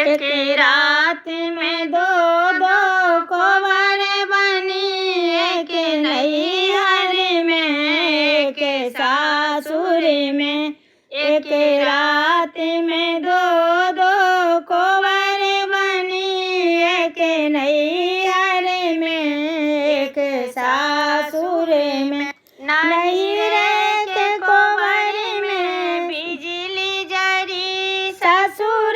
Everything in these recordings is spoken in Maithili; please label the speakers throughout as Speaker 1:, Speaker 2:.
Speaker 1: एक रात में दो दो कोबर बनी, एक नैहर में एक सासुर में। एक रात में दो दो कोबर बनी, एक नैहर में एक सासुर में। नैहर के कोबर में बिजली जरी, ससुर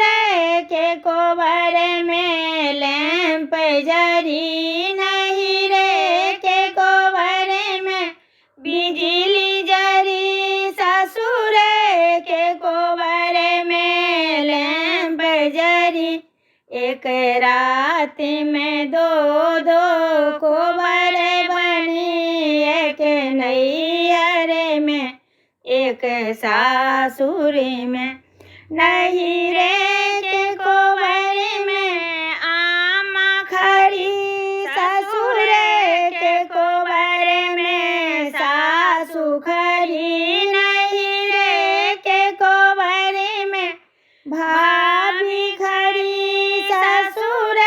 Speaker 1: के कोबर में लैंप जरी। नैहर के कोबर में बिजली जरी, ससुर के कोबर में लैंप जरी। एक रात में दो दो कोबर बनी, एक नैहर में एक सासुर में। नैहर के कोबर में आमा खरी, ससुर के कोबर में सासु खरी। नैहर के कोबर में भाभी खरी, ससुर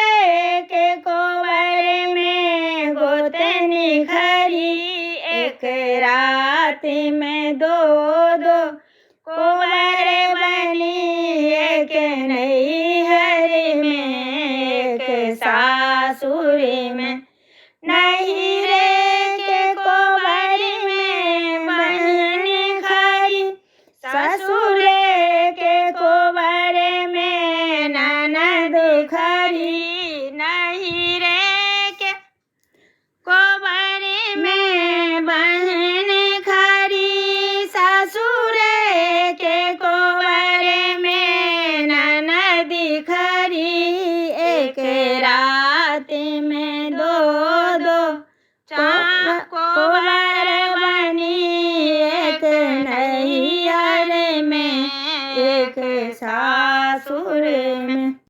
Speaker 1: के कोबर में गोतनी खरी। एक रात में दो दो कोबर बनी, एक नैहर में एक सासुर में। नैहर के कोबर में बहन खरी, ससुर के कोबर में ननद खरी। नैहर के कोबर में बहन खरी, ससुर के कोबर में ननद खरी। एक रात में दो दो कोबर बनी, एक नैहर में एक सासुर में।